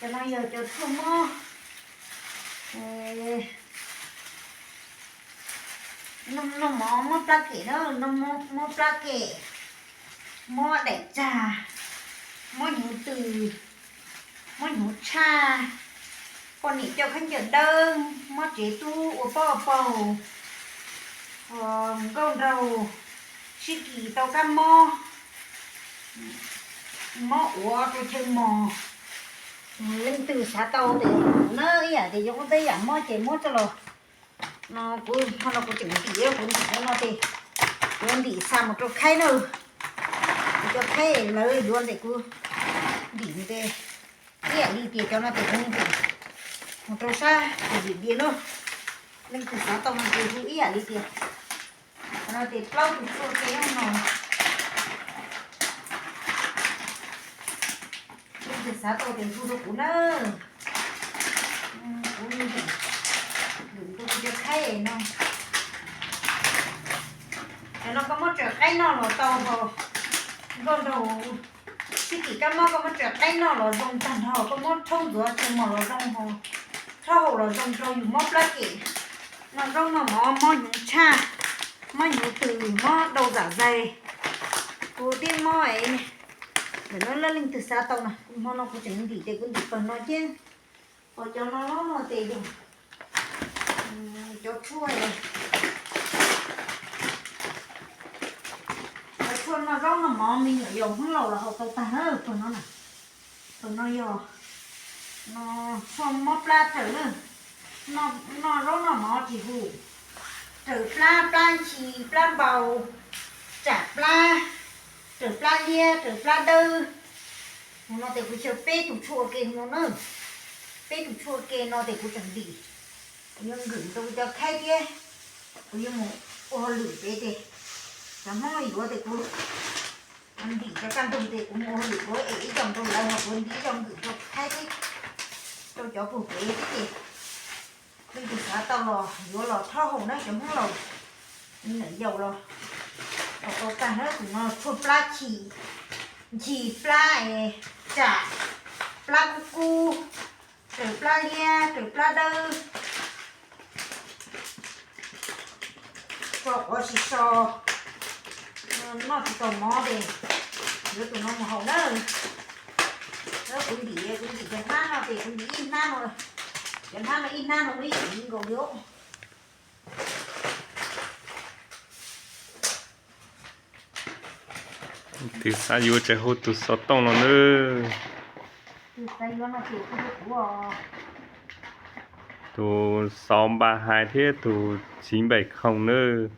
Cov no yog cov tshuaj mob, noj mov mob plab kem na, mob plab kem, mob daim tsag, mob hnyuv tws, mob hnyuv tshaj, poj niam coj khaub ncaws dawb, mob tsev tub ua pob ua paug, nkauj nraug sib kis tau kab mob, mob uav rau chaw mos. Leej twg xav tau tes na, ib yam tias yuav ua tej yam mob ces muab rau los. No kuv ho no kuv tseem ntim, kuv ntim no ces kuv ntim xa mus rau khaib na. Kuv cov khaib lawv yuav ntawm kuv ntim tes ib yam li tias cov no tes kuv ntim mus rau sab tus dim diav na. Leej twg xav tau no ces hu ib yam li tias, no ces plaub tus tshuaj ke no. Leej twg xav tau ces hu rau kuv na. Kuv ntim, ntim rau kuv cov khaib no. Cov no koj muab tsaws qaib noj los tau hos, nkauj nraug sib kis kab mob koj muab tsaws qaib noj los zoo tag nrho, koj muab rhaub ntxuav chaw mos los zoo hos, rhaub haus los zoo rau yus mob plab kem. Noj zaub noj mov mob hnyuv tshaj, mob hnyuv tws, mob đau dạ dày. Kuv tib mob es ntawm no leej twg xav tau no, kuv hmo no kuv tseem ntim ces kuv ntim pawg no thiab. Pom cov no no ces yog cov tshuaj, cov tshuaj noj zaub noj mov me nyuam yaus Hmoob laus los haus tau tag na. Pawg no na, pawg no yog no tshuaj mob plab raws na. Noj zaub noj mov tsis hum, raws plab, plab ntshis, plab npau, tsam plab, raws plab liab, raws plab dawb. Mus no tes kuv xyaw peb tus tshuaj ua ke no na. Peb tus tshuaj ua ke no tes kuv tseem ntim, kuv yuav nkwm rau kuv cov khaib thiab. Kuv yuav mus ua hauj lwm pem tes, cov Hmoob yuav tes kuv ntim cov kaj ntug tes kuv mus ua hauj lwm kuv es ib co rau lawv no kuv ntim ib co nkwm rau khaib thiab, rau cov puag pem thiab ces leej twg xav tau los yuav los rhaub haus na cov Hmoob laus, me nyuam yaus los haus tau tag na. Tus no tshuaj plab chim, ntshis plab, tsam plab kub kub, raws plab liab, raws plab dawb, tso quav tsis so, noj tsis tau mov ces yuav tus no mus haus na. Kuv ntim, kuv ntim cov hnab no ces kuv ntim ib hnab no, cov hnab no ib hnab no muaj ib yim nkaus li. Tus xav yuav ces hu tus xov tooj no nawb. Tus sáu ba hai thiab tus chín bảy không nawb.